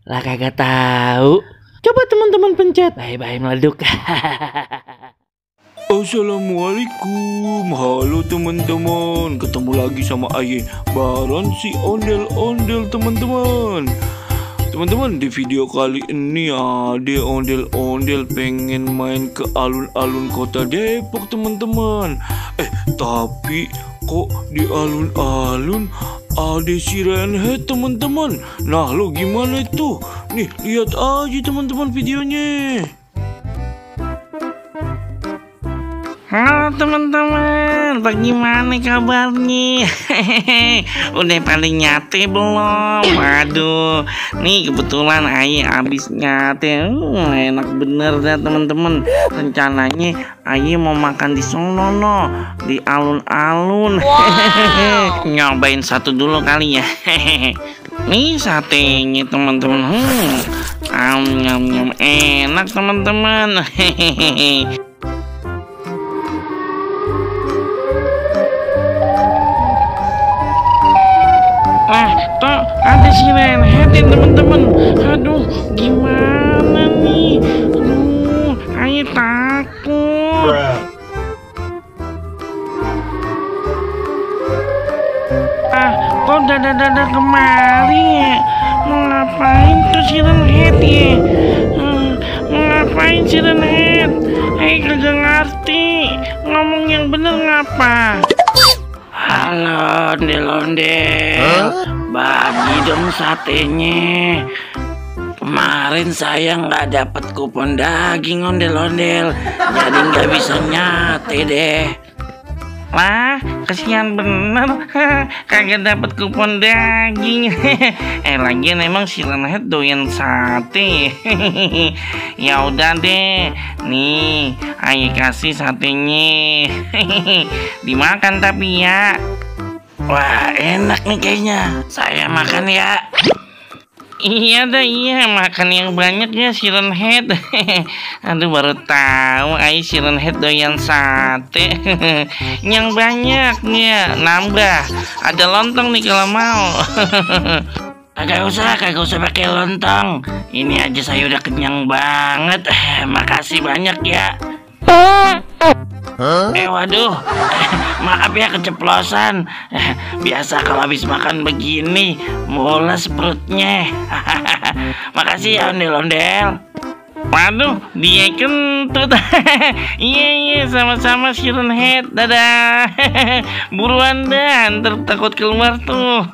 Lah kagak tahu. Coba teman-teman pencet. Bye-bye meleduk. Assalamualaikum, halo teman-teman. Ketemu lagi sama Aye Baron si ondel-ondel teman-teman. Teman-teman, di video kali ini ada ondel-ondel pengen main ke alun-alun kota Depok teman-teman. Tapi kok di alun-alun ada si Renhead teman-teman. Nah lo gimana itu? Nih lihat aja teman-teman videonya. Halo teman-teman, bagaimana kabarnya? Udah paling nyate belum? Waduh, nih kebetulan Aye abis nyate. Enak bener dah teman-teman. Rencananya Aye mau makan di Solo no, di alun-alun. Wow. Nyobain satu dulu kali ya. Nih satenya teman-teman. Nyam enak teman-teman. Tuh ada si Renhead teman-teman. Aduh, gimana nih? Aduh, Aye takut. Kok dadah kemari ya? Mau ngapain tuh si Renhead ya? Mau ngapain si Renhead? Aye kagak ngerti. Ngomong yang bener ngapa? Halo ondel-ondel, bagi dong satenya. Kemarin saya nggak dapat kupon daging ondel-ondel, jadi nggak bisa nyate deh. Wah, kesian bener, kagak dapat kupon daging. Lagian emang si Renhead doyan sate. Ya udah deh, nih Aye kasih satenya. Dimakan tapi ya. Wah enak nih kayaknya, saya makan ya. Iya dah, iya makan yang banyak ya si Renhead. Aduh baru tahu Aye si Renhead doyan sate. Yang banyak ya, nambah. Ada lontong nih kalau mau. Kagak usah pakai lontong. Ini aja saya udah kenyang banget. Makasih banyak ya. Waduh, maaf ya keceplosan. Biasa kalau habis makan begini mules perutnya. Makasih ya ondel-ondel. Waduh, dia kentut. Iya, sama-sama si Renhead. Dadah. Buruan dah, ntar takut keluar tuh.